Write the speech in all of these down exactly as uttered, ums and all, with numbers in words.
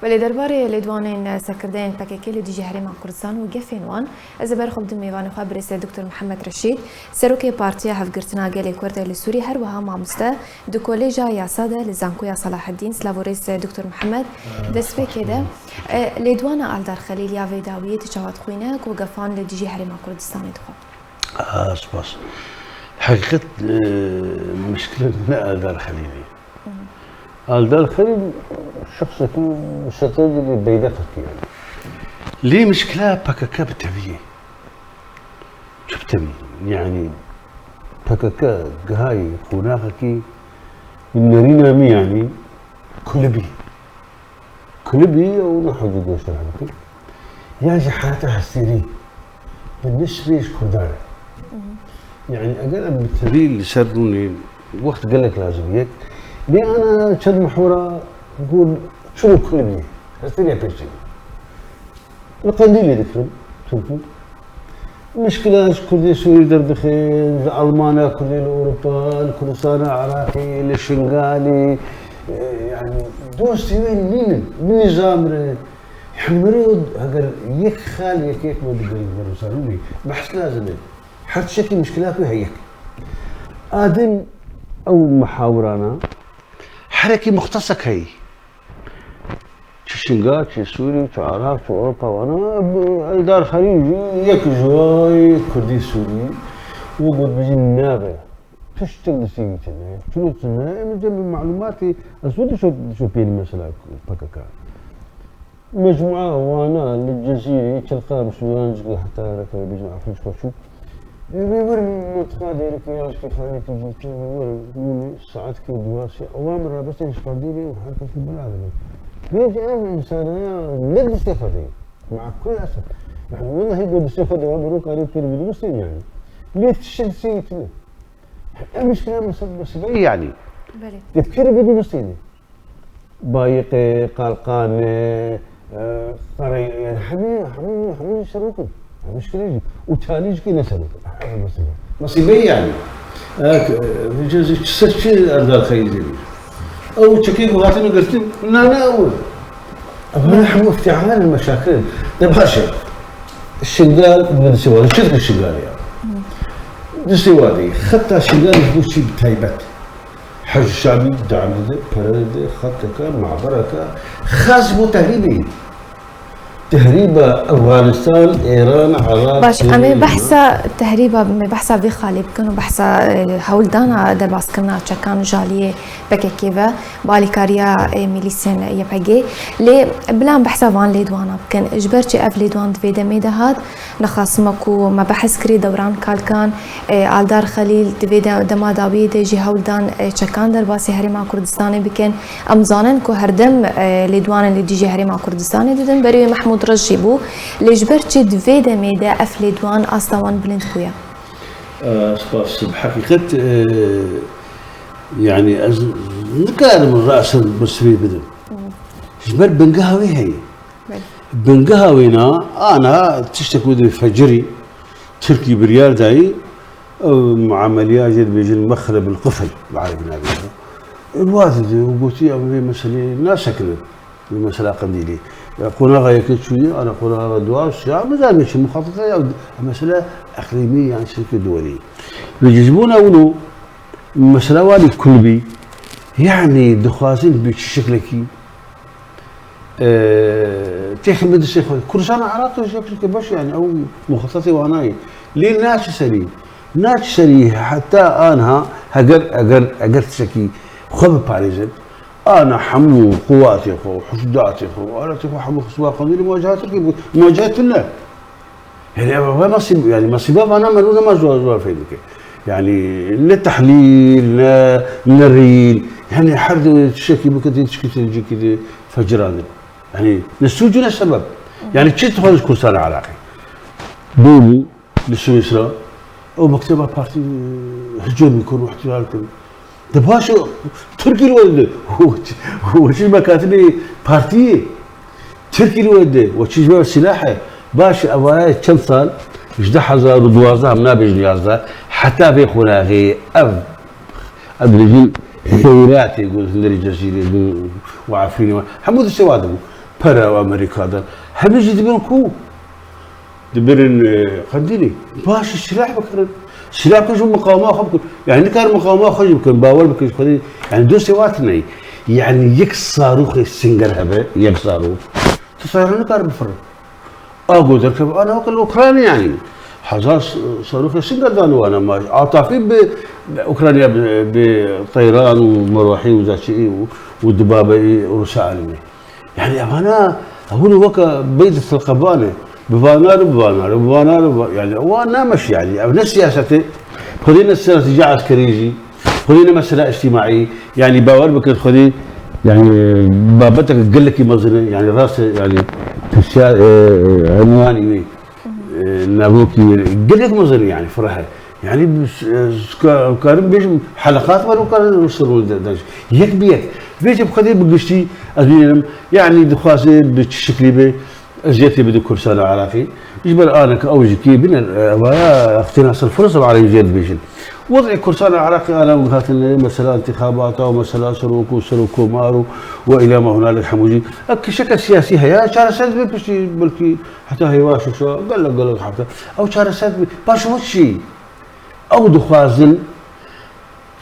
Belê, derbarê lêdwanên serkirdeyên P K K li dijî Herêma Kurdistan û gefên wan, ez ê ber xwe bidim mêvanê xwe, birêz Doktor Mihemed Reşîd, Serokê Partiya Hevgirtina Gelê Kurd li Sûrî, her wiha mamoste di Kolêja Yasa de li Zankoya Selaheddîn. Silav û rêz Doktor Mihemed. Destpêkê de, e, lêdwana Aldar Xelîl ya vê dawiyê tu çawa dixwîne ku gefan li dijî Herêma Kurdistanê dixwe? Ah, spas. Heqîqet, e, mişkile ne Aldar Xelîlî. Aldar Xelîl şexsekî şexsekî beydeqekî ye. Lê mişkila P K K bi tevî ye. Çi bi tevî? Yanî P K K gihayî qonaxekî nerîna min, yanî kulibî. Kulibî ew ne hewce gösterî bikin. Ya jî heta hestêrî bi nisbê ji Kurdan e. Yanî eger em bi tevî li ser rûnê, wext gelek lazim yek. Lê ana çend mehwera got çûn kulibî. Hestêrî pêşî. Li Qendîlê dikirin, Tirkî. Mişkila ji Kurdê Sûrî derdixin, li Almanya Kurdê li Ewropa, li Kurdistana Iraqê, li Şingalê, e, yanî dostê wê nînin, bi nîzam re. Yanî mero heger yek xal yek yek me digel berûsarûnê. Behs lazim e. Her tiştekî mişkila ku heyek. Adin ew muhawirana herekî muxtesek heyî. Çi Şingal, çi Sûrî, çi Iraq, çi Ewropa wana, bi Eldar Xelîl jî yek ji wayê Kurdî Sûrî, wê got bijî nabe. Tiştek destê wî tune. Çilo tune? Em ê cem bi malûmatê, ez wê dişo, dişo pêlî mesela P K K. Mecmua wana li Cezîrê, Çelqam, Sûran jî heta reke bijî afîş xwe çû. Ê, wê werin mintîqa Dêrikê ya ji kêxaneyekî dîtin, wê werin, bûne saetkê duwasê, ewa min rabestin ji Qendîlê û her kes li bela dibin. Vêce ev însanaya ne destê xwe de ye. Ma kul esa. Yani, wellahî ku destê xwe de wa, mero karî pêr bidibistin yani. Lê tiştek destê wî tune. Ev mişkila mese-, mesebeyê yani. Belê. Dê pêr bidibistin. Bayiqê, Qalqanê, e, Qereyê, yani hemî, hemî, hemî serok in. Hemî şikilê jî. Û talî jî ne serok in. Ev mesele. Mesîbeyê yani. Ek, e, vêca zî çi ser çi Eldar Xelîl dibî? Ew çekê ku hatine girtin, na, na, ew. Ev hemû iftial in, meşakil in. De baş e. Şingal, bi destê wan, çi dike Şingal ya? Destê wan de. Xeta Şingal ji bo çi bi taybet? Hej Şamî dam dide, pere dide, xeteke, mabereke xas bo tehrîbê. Tehrîba Efxanistan, Îran, Iraq, Baş, em ê Sûriye. Behsa tehrîba, em ê behsa vê xalê bikin û behsa, e, hewldana derbaskirina çekan ji aliyê P K K ve, bi alîkariya, e, milîsên Y P G. Lê bila em behsa van lêdwana bikin. Ji ber çi ev lêdwan di vê demê de hat? Nexasima ku me behs kirî Dewran Kalkan, e, Aldar Xelîl di vê de-, dema dawiyê de jî hewl dan, e, çekan derbasî Herêma Kurdistanê bikin. Em zanin ku herdem, e, lêdwanên li dijî Herêma Kurdistanê didin. Berê wê Mehmûd Reş jî bû. Lê ji ber çi di vê demê de ev lêdwan asta wan bilind bûye? E, spas. Bi heqîqet, e, yani ez nikarim rasen bi sivê bidim. Ji ber bingeha wê heye. Belê. Bingeha wêna, ana tiştek wê dibê fecirî, Tirkî biryar dayî, ew muameliya jê dibêjin mexreb el qifil, bi erebî navê. Ew wa dide û gotî, em vê meselê nasekinin, vê mesela Qendîlê. Ya qonaxa yekê çûyî, ana qonaxa duwa, ya, nizanim çi muxatata ya, mesela eqlîmî yan şirkê duwarî. Vê ji bona wilo, mesela walî kulbî, yani dixwazin bi çi şeklekî, e, têxin bi destê xwe. Kurdistan Iraq jî yek şirkê baş, yani ew muxatatê wana ye. Lê naçi serî. Naçi serî heta anha heger, eger, eger tiştekî xwe biparêzin, ana hemû quwatê xwe, huşdatê xwe, aletê xwe hemû xisba Qendîlê muwaceha Tirkiyê bû. Muwaceha tune. Yani ev, ev masî-, yani masîba vana me rû nema zor, zor fêr dike. Yani ne tehlîl, ne, ne rîl. Yani her de tiştekî bike tê tişkî tê cîkî de fecirandin. Yani ne sûc û ne sebeb. Yani çi dixwaze ji Kurdistana Iraqê? Bûbû li Swîsra ew mekteba partî, e, hicûm dikir û ihtilal kir. De baş e, Tirkî li we dide. We çi, we çi ji me katibê partiyê? Tirkî li we dide. We çi ji me sîlah e? Baş e, evaya çend sal? Ji du hezar û duwazdeh, em nabêjin yazdeh, heta vê qonaxê ev, ev dibêjin xeyratê ku hundirê Cezîrê bû û Efrînê we. Hemû destê wa de bû. pere û Amerîka de. Hemî jî dibin ku dibirin, e, Qendîlî. Baş e, silah bikirin. Silah bikin, ji bo miqawima xwe bikin. Yani nikar miqawima xwe jî bikin. Bawer bikin ji Xwedê. Yani dostê wa tune ye. Yani yek sarûxê Singer hebe, yek sarûx. Tu tayara nikar bifirin. A go derkeve, ana weke li Ukrayna yani. Hezar s-, sarûxê Singer dane wana ma. Atafî bi, bi Ukrayna bi, bi teyran û merwahî û zaçî û, û dibabe î Rûsa alimê. Yani evana, hûn weke beydî tilqebanê. Bi vanar, bi vanar, bi vanar, bi va-, yani, wa nameş yani. Ev ne siyasetê. Xwedê ne strateji eskerî jî. Xwedê ne mesela îctimaî. Yani, bawer bikin Xwedê, yani, babetek gelekî mezin e. Yani, rast e, yani, pirsiya, e, e, enwanî wê, e, navokî wê. Gelek mezin e yani, fireh e. Yani, biz, e, ka-, karim bêjim, heleqat var û karim sirrû de, de. Yek bi yek. Vêce bi Xwedê bi giştî, ez bînim, yani, dixwaze bi çi şeklî be, eziyetê bide Kurdistana Iraqî. Ji ber aneke ew jî kê bine, e, evaya têna ser firsa bi Erebî jê dibêjin. Wez'ê Kurdistana Iraqî ana hatine, mesela intixabata û mesela serok û serokkomar û, û îla ma hunalek hemû jî. Ev kişeke siyasî heye, çareser dibe piştî belkî heta hêva şûşa, gelek, gelek hefte. Ew çareser dibe. Paş wek çi? Ew dixwazin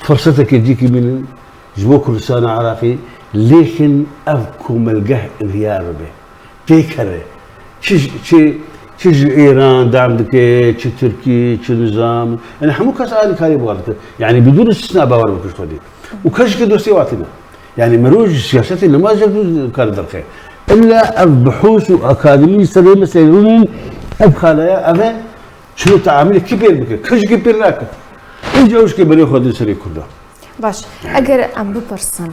firsetekê cîkî bînin ji bo Kurdistana Iraqî, lêkin ev komelgeh inhiyar bibe. Têkeve. Çi ji, çi, çi ji Îran dam dike, çi Tirkî, çi nizam. Yani hemû kes alîkarî bi wan dike. Yani bidûn istisna bawer bike ji Xwedê. Û kes jî ke dostê wa tine. Yani meroj ji siyasetê nemaze kar derxe. Illa ev bihûs û akademî serê meselê rûnin ev xalaya ev e. Çilo teamilê kî pêr bike? Kij kî pêr nake? Înca ew ji kê berê xwe din serê Kurda. Baş, eger em bipirsin,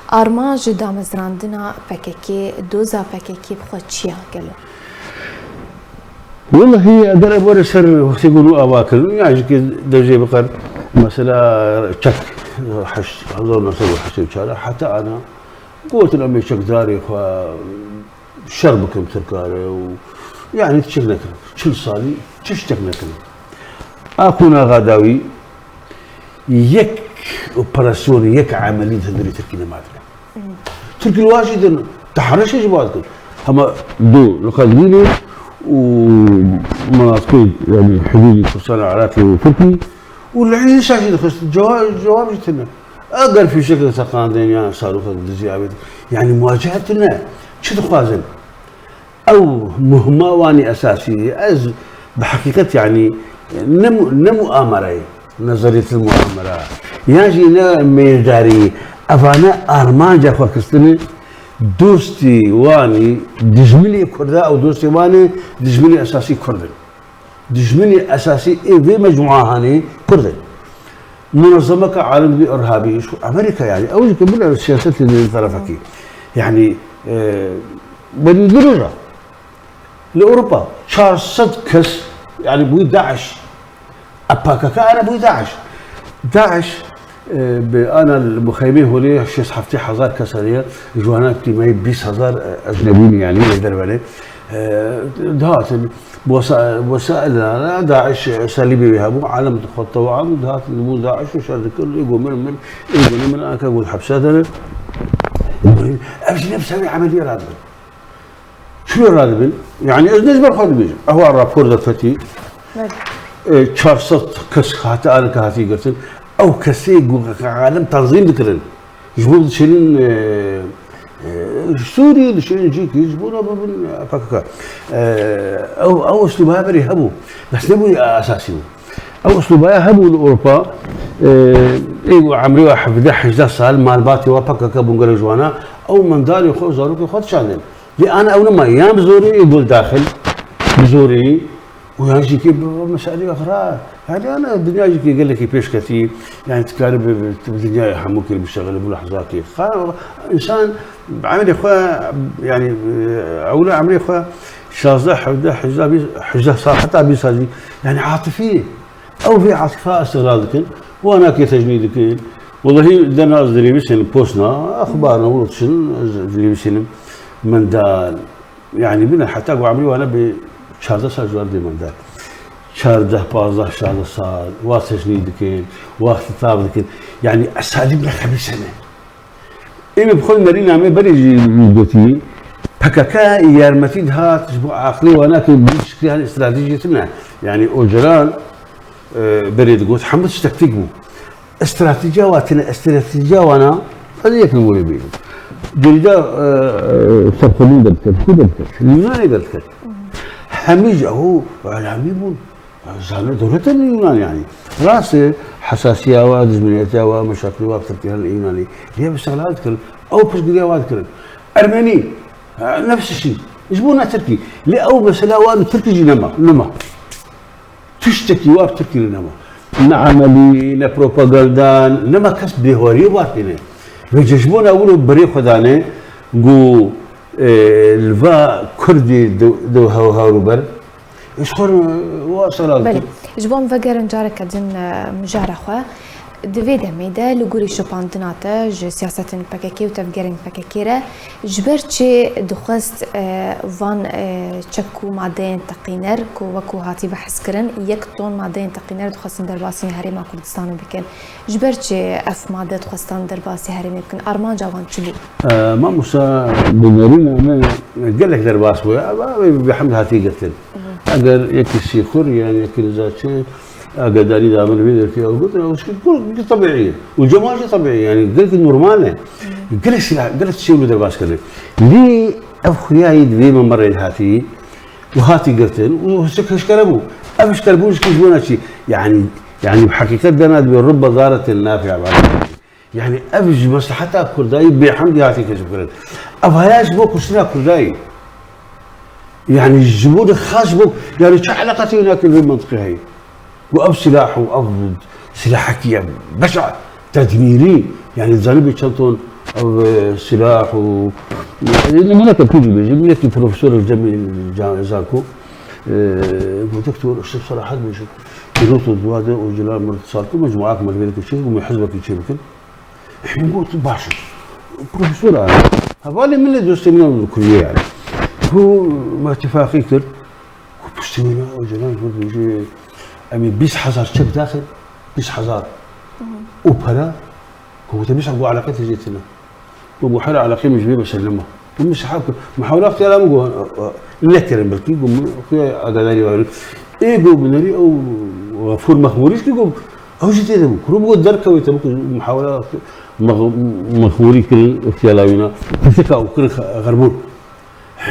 armanc ji damezrandina P K K, doza P K K bi xwe çi ya gelo? Wellahî, eger ev were ser wextê ku nû ava kirin, ya ji kê dewzê biqer, mesela çek heşt, hezar neh sed û heştê û çar, heta ana gotin em ê çekdarê xwe şer bikin Tirka re û, yani, tiştek nekin. Çil salî tiştek nekin. Axûn Axa Dawî yek operasyon, yek emelî di hundirê Tirkî nema dibe. Tirkî li wa jî din tehareşê ji ba dikin. Hema du li Qendîlê û menatiqê, yani, hudûdî Kurdistana Iraqê û Tirkî û li Îsa jî dixist. Cewa-, cewab jî tune. Eger fîşekek teqandin yan sarûxek dizî avêt, yani muwacehe tune. Çi dixwazin? Ew muhima wan ê esasî, ez bi heqîqet, yani, ne mu-, ne muamere ye, nezeriyetil muamera, yan jî ne mêrdarî, evane armanca xwe xistine, dostî wan ê dijminê Kurda û dostê wan ê dijminê esasî Kurd in. Dijminê esasî ê vê mecmua hanê Kurd in. Munezemeke alem dibî irhabî, şu Amerîka yani, ew jî ke bile siyasetê di terefekî. Yani, e, berî du roja li Ewropa çar sed kes, yani, bûyî DAIŞ. E, P K K ana bûyî DAIŞ. DAIŞ, e, bi ana li muxeymê holê şêst heftê hezar kes heye, ji wana tîmeyê bîst hezar, e, ecnebî ne, yani, li derve ne. E, dihatin, wesa-, wesaîl, DAIŞ, e, salîbê wê hebû, alem dixwe tewa bû, dihatin dibûn DAIŞ û şer dikir, ê go mirin, mirin, ê go nemirin, anka go hepse de ne. Ev jî ne bi ser vê emeliyê radibin. Çilo radibin? Yani ez ne ji ber xwe dibêjim. Ewa rapor derfetî, Belê. e, çar sed kes hate aneke hatî girtin. Ew kesê ku alem tanzîm dikirin. Ji bo diçênin, e, e, Sûrî, diçênin cîkî, ji bo re bibin, e, P K K. E, ew, ew uslûbaya berê hebû. Bes nebû esasî bû. Ew uslûbaya hebû li Ewropa, e, ê ku emrê we hevdeh hejdeh sal, malbatê we P K K bûn gelek ji wana, ew mendalê xwe û zarokên xwe dişandin. Lê ana ew nema, yan bi zorê ê gol daxil, bi zorê, û yan jî kê bi, bi meselê xira. Yani ana dinya jî kê gelekî pêş ketî, yani dikare bi, bi, bi dinyayê hemû kir bişexile, bi lehzakê. Xa-, însan bi emelê xwe, yani, e, ewle emrê xwe şazdeh, hevdeh, hejdeh, bîst, hejdeh sal, heta bîst sal jî, yani atifî. Ew vê atifa îstixlal dikin, wana kê tecnî dikin. Wellahî dema ez dinivîsînim posna, exbarna wilo dişin, ez dinivîsînim mendal. Yani bine heta ku emrî wana bi çardeh sal ji wan dê mendal. Çardeh, pazdeh, şazdeh sal, wa tecnî dikin, wa îxtîtab dikin. Yani esalîb ne xebîse ne. Ê min bi xwe nerîna me berê jî gotî, P P K K yarmetî dihat ji bo aqilê wana, ku bi şikilî hani stratejî tune. Yani Ocalan, e, berê digot, hemû tiştek têk bû. Stratejiya wa tune, stratejiya wana, ez yek li gorî bînim. Derîda, e, e, serxwelî derdiket, ku derdiket? Li Yunanê derdiket. Hemî ji ew elamî bûn. Zane dewleta li Yunan yani. Rast e, hesasiya wa, dijminiyetiya wa, meşakilê wa bi Tirkiyan li Yunanê. Lê bi şexla dikirin. Ew piştgiriya wa dikirin. Ermenî, ha, nefs şî. Ji bo ne Tirkî. Lê ew mesela wa li Tirkî jî nema. Nema. Tiştekî wa bi Tirkî re nema. Ne emelî, ne propaganda, nema kes bêhwariyê wa têne. Vêce ji bona wilo berê xwe dane, ku, e, li va Kurdî di, di hew-, hewrûber, ji xwe re wa sala Belê. Ji bo em vegerin careke din, e, mijara xwe. Di vê demê de li gorî şopandina te ji siyasetên P K K û tevgerên P K K re, ji ber çi dixwest, e, van, e, çek û madeyên teqîner ku wekû hatî behskirin, yek ton madeyên teqîner dixwestin derbasî herêma Kurdistanê bikin? Ji ber çi ev made dixwestan derbasî herêmê bikin? Armanca wan çi bû? E, mamosta, bi nerîna me gelek derbas bûye. Ev, ev bi hemd hatî girtin. Eger yekî sîxur yan yekî niza çi, agadarî da min vê derkê ew gotin, ew şikil, ku, ku tebîî ye. Û cema jî tebîî ye, yani gelkî normal e. Gelek sila, gelek tiştê wilo derbas kirine. Lê ev xuyayî di vê memerê de hatî û hatî girtin û hişk-, hişkere bû. Ev hişkerbûn ji kî ji bona çi? Yani, yani bi heqîqet de na dibê rubbe daretin nafia. Yani ev ji mesleheta Kurdayî bêhemdî hate keşfkirin. Ev haya ji bo kuştina Kurdayî. Yani ji bo de xas ji bo, yani çi eleqetê wina kir vê mentiqê heye? Û ev silah û ev silahekî ye beşa tedmîrî, yani zanibê çend ton ev, e, silah û, e, nimûneke pî jî bêjim, yekî profesor li cemê ca-, zanko, e, got, doktor, işte serahet bêjim. Îro tu dua de û cila mir sal ku mecmuak me li vê dikişî, û me hizbekî çê bikin. Min got, baş e. Profesor a. Hevalê min lê dostê min li Kurdiye yani. Ku me tifaqî kir. Ku piştî min Ocalan got, bêjî, em ê bîst hezar çek daxin, bîst hezar. Û pere, ku gote, bîst hezar, got, eleqetê jê tine. Got, got, her eleqê min ji vê beşer nema. Û min sehab kir. Muhawela ixtiyara min got, nekirin belkî, got, min xuya agadarî verin. Ê got, binerî ew Gafûr Mexmûrî jî got, ew jî tê de bû. Kuro bû derkevê te bû, muhawela Mex-, Mexmûrî kirin, ixtiyara wîna. Piseka û kirin xe-, xerbûn.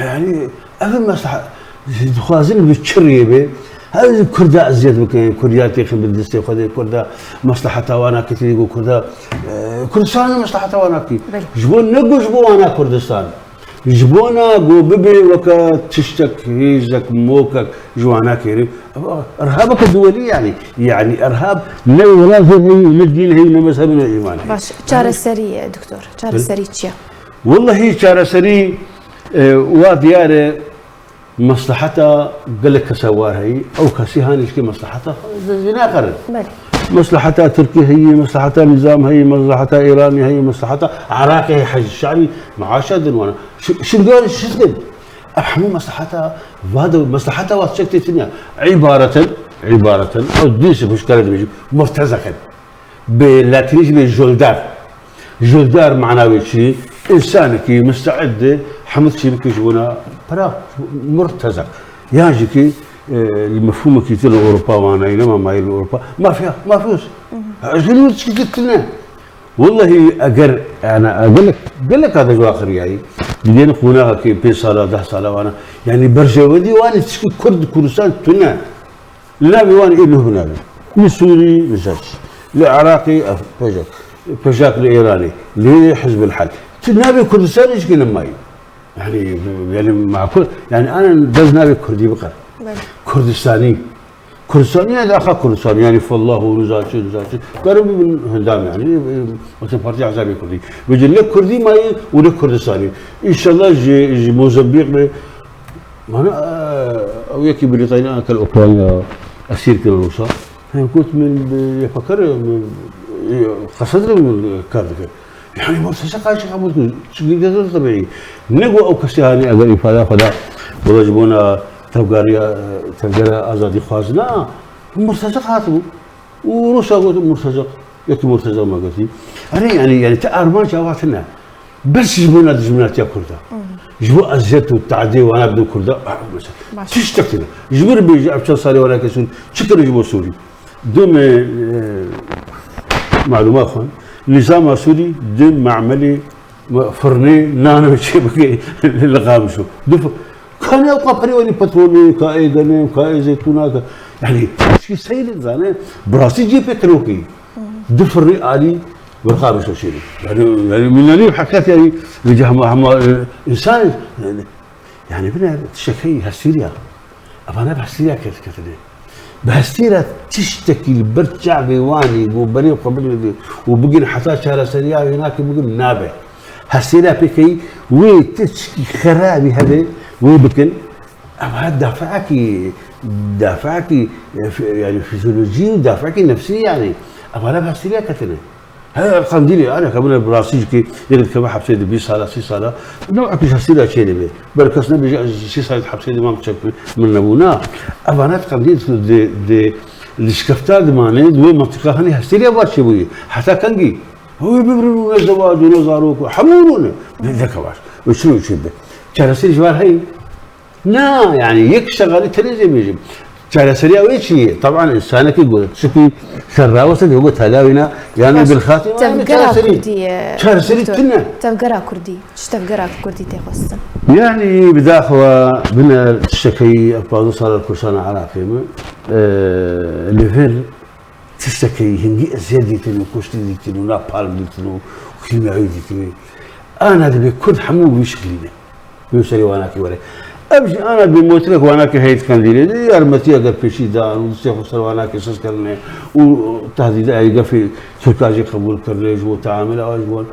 Yani, ev meslaha, dixwazin bi çi rê be? Ev Kurda eziyet bikin, Kurdiya têxin bi destê xwe de, Kurda meslaheta wana kitiye, got Kurda, e, Kurdistan meslaheta wana kî. Belê. Ji bo ne got ji bo wana Kurdistan. Ji bona ku bibe weke tiştek, hêzek, mokek ji wana kêrî. Ev irhabeke duwelî yani. Yani irhab ne welatê heyî, ne dîn heyî, ne mezheb, ne îman heyî. Baş, çareserî, doktor, çareserî çi ye? Wellahî çareserî, e, wa diyar e, mesleheta gelek kesa war heyî, ew kesî hanê jikê mesleheta xwe zî naxerin. Belê. Mesleheta Tirkî heyî, mesleheta nîzam heyî, mesleheta Îranî heyî, mesleheta Iraqê heyî, Hecî Şabî, meaşa din wana. Şi-, şingor şi din. Ev hemû mesleheta va de, mesleheta wa çek tê tine. Îbareten, îbareten, ew dî jî hişkare dibêjim, murtezek in. Bi latînî jî bê joldar. Joldar mana wê çi? Însanekî musteid e hemû tiştî bike ji bona pira, murtezek. Yan jî ki, e, li mefhûmekî din li Ewropa wana ye, nema mayîl li Ewropa. Mafya, mafyos. Ez hûn tiştî tune. Wellahî eger, yani, gelek, gelek hate ji axiriyayî. Didên qonaxekî pênc sala, deh sala wana. Yani berjewendî wan tiştî Kurd, Kurdistan tune. Li navê wan ê nuh binabe. Li Sûrî, li Şaş. Li Iraqê, ev, pejak. Pejak li Îranê. Li Hizbul Hal. Tu navê Kurdistanê jikê nemayî. Yani, yani makul. Yani, anan dest navê Kurdî bikir. Belê. Kurdistanî. Kurdistanî yani axa Kurdistanî. Yani, fallah û nizaçî, nizaçî. Garibî bin hindam yani. Mesela Partî Azadî Kurdî. Vêce ne Kurdî mayî û ne Kurdistanî. Înşallah ji, ji Mozambîq be. Mana, e, ew yekî Brîtanya ankel Ukrayna esîr kirin wisa. Hem got min bi Y P G re, min, e, Qesed re min kar dike. Yani murtezek aşiq hebû ku çi girgir tebîî. Ne got ew kesê hanî eger îfada xwe da, wela ji bona tevgeriya, tevgera azadî xwaz na. Murtezek hatibû. Û Rûsa got murtezek. Yekî murtezek me gotî. Erê yani, yani te armanca wa tune. Bes ji bo nedijminatiya Kurda. Ji bo eziyet û teadiyê wana bidin Kurda. Ah, mesela, Baş. Tiştek tine. Ji bo bêje ev çend salê wana kesûn çi kirin ji bo Sûrî? Dû me, e, malûma xwe. Nîzama Sûrî dû me'melê, me-, firnê, nano çê bike li Qamişo. Du fir-, Kanê ew ka perê wenî petrolê, ka ê demê, ka ê zeytûna, ka, yani, tişkî seyr zane, bi rastî cihê pê tirokî. Du firnê alî Berxa bişo şêrî. Yani, yani, mînanî heqîqet yani, vêca hema, hema, e, însan, yani, yani, bine tiştekî hestîriya. Evana bi hestîriya ket-, ketine. Bi hestîriya tiştekî li ber çavê wanî, ku berê xwe bigrin û bigin heta çareseriya wê nake bigin nabe. Hestîriya pêkeyî wê tişkî xerabî hebe, wê bikin. Ev her dafeekî, dafeekî, e, fi-, yani, fizyolojî û dafeekî nefsî yani. Ev her hestîriya ketine. Her qandîlê, yani, ke bine bi rastî jî yek dikeve hepsê de bîst sala, sî sala, newekî hestîriya çênê be. Ber kes nebêje, ez sî salî hepsê de mam çek min nebû. Na, evana qandîl di, di, di şikefta dimane, di wê mentiqa hanî hestîriya var çêbûyî. Heta kengî. Ew ê bibrin û ne zewac û ne zarok û hemû ne. Ne, ne kevar. Û çi û çi be. Çareserî ji var heyî. Na, yani, yek şexalî tenê zê bêjim. Çareseriya wê çi ye? Taban, insanekî got, çikî serraweste de got, talawîna, yani, Baş, bilxatî, yani, tevgera çareserî. Kurdî, e, Çareserî doktor, tune. Tevgera Kurdî. Çi tevgera Kurdî tê xwestin? Yani, bi daxwa, bine, tiştekî, ev pazdeh sala Kurdistana Iraqê me, e, li vir tiştekî hingî eziyet dîtin û kuştî dîtin û napalm dîtin û kîmyawî dîtin. Ana dibê Kurd hemû wî şiklî ne. Wî serê wanakî were. Ev jî ana dibê motirek wanakî heyî di qendîlê de yarmetiya ger pêşî dan û distê xwe ser wanakî siz kirine û tehdîda ey gefê Tirka jî qebûl kirine ji bo teamila wan ji wan.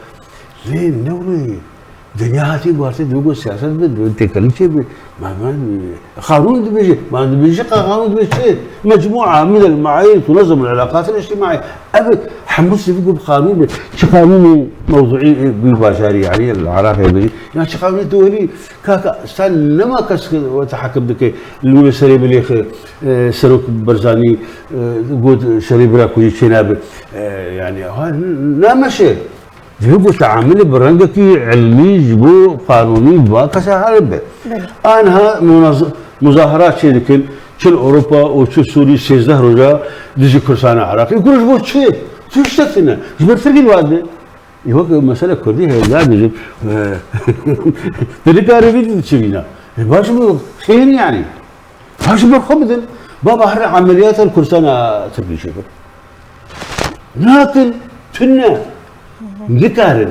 Lê newrê dinya hatî guhartê dibê ku siyaset be, dibê têkelî çê be. Ma, ma, qanûn dibêje. Ma dibêje ka qanûn dibê çi? Mecmûa min el maayir tunezem el ilaqat el ictimaiye. Ev hemû sivî ku bi qanûn be. Çi qanûnê mewzuî, e, bi bajarî, yani, el Iraqê bêjî. Ya çi qanûnê tu welî, kaka, sen nema kes we tehakim dike. Li wê serê bilêxe, e, Serok Barzanî, e, got şerê bira kujî çênabe. E, yani, ha, n-, nameşe. Divê ku teamilê bi rengekî ilmî ji bo qanûnî va kesa heribe. Belê. Anha munaz-, muzahara çê dikin, çi li Ewropa û çi Sûrî sêzdeh roja dijî Kurdistana Iraqê. Ku ji bo çi? Tu tiştek tune. Ji ber tirkî dibêje. Wek mesele Kurdî heye, ya dijî. Tu nikarî vî diçivîna. E, baş bû, xêr yani. Baş ber xwe bidin. Baba her emeliyata li Kurdistana Tirkî çêkir. Nakin, tune. Nikarin.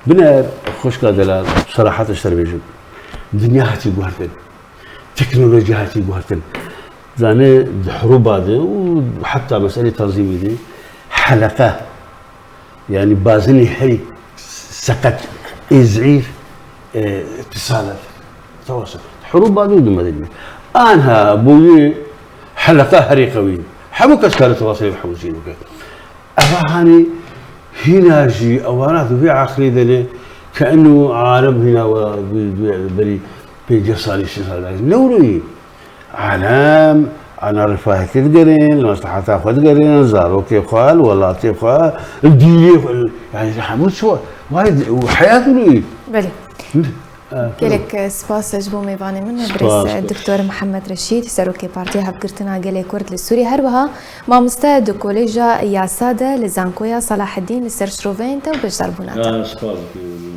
Bine xwişka delal, serahat ji te re bêjim. Dinya hatî guhertin. Teknolojî hatî guhertin. Zanî di herûba de û heta meselê tanzîmî de heleqe, yani bazinê herî seqet ê zîf, e, îtisal e. Tewasa. Herûba de û di medînê. Anha bûyî heleqe herî qewî. Hemû kes kare tewasê bi hemû jî bike. Eva hanî hîna jî ewana di vê aqilê de ne ke eno alem hîna we bi, bi, berî pêncî salî, sî salî. Newroyî. Alem, ana rifahekî digerin, li mesleheta xwe digerin, zarokê xwe, li welatê xwe, li dînê xwe, yani hemû çi we, vay, heyat wî. Belê. Gelek spas ji bo mêvanê min, Spas. Birêz Doktor Mihemed Reşîd, Serokê Partiya Hevgirtina Gelê Kurd li Sûriyê, her wiha mamoste di Koleja Yasa de li Zankoya Salaheddîn li ser şiroveyên te û beşdarbûna te. Ya, spas dikim.